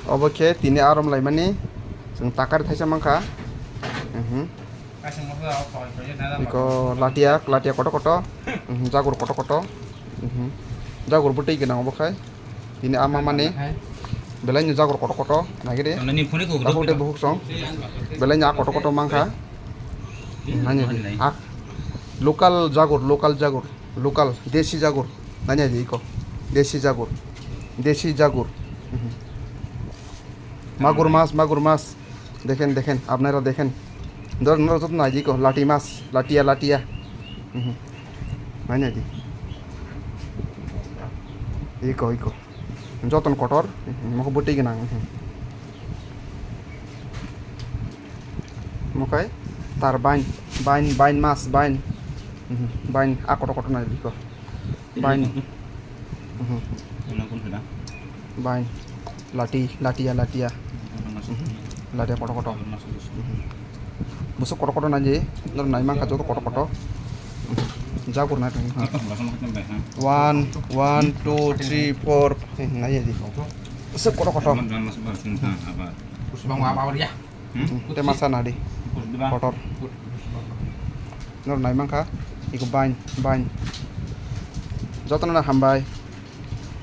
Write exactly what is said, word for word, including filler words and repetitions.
Obo khe tini arom laimani chwng takari thaisa mankha. Mhm. Iko latia, latia koto koto. Mhm, jagur koto koto. Mhm. Jagur bwtwi gwnang obo khai. Tini ama mani. Belai ni jagur koto koto. Nagiri. Tabuk de buhuk song. Belai ni a koto koto mankha. Nanya di. Ak. Local jagur, local jagur. Local, desi jagur. Nanya di iko. Desi jagur. Desi jagur. Mhm. Magur mas, magur mas. Dekhen, dekhen, apnara dekhen. Dor, nor jot nai di iko. Lati mas, latia, latia. Mhm. Nanya di. Iko, iko. Joton kotor. Mhm. Mokho bwtwi gwnang. Mhm. Mokai tar bain, bain, bain mas, bain. Mhm, bain, a kotor kotor nai biko. Bain. Mhm. Bain. Lati, latia, latia. Mhm. Latia kotor kotor. Mhm. Busuk kotor kotor nai je, nor nai mangkha joto kotor kotor. Mhm. Jagur nai tong. One, one, two, three, four. Eh, nai je. Busuk kotor kotor. Te masa nadi. Kotor. Nor nai mankha. Iko bain, bain. Jotono na hambai.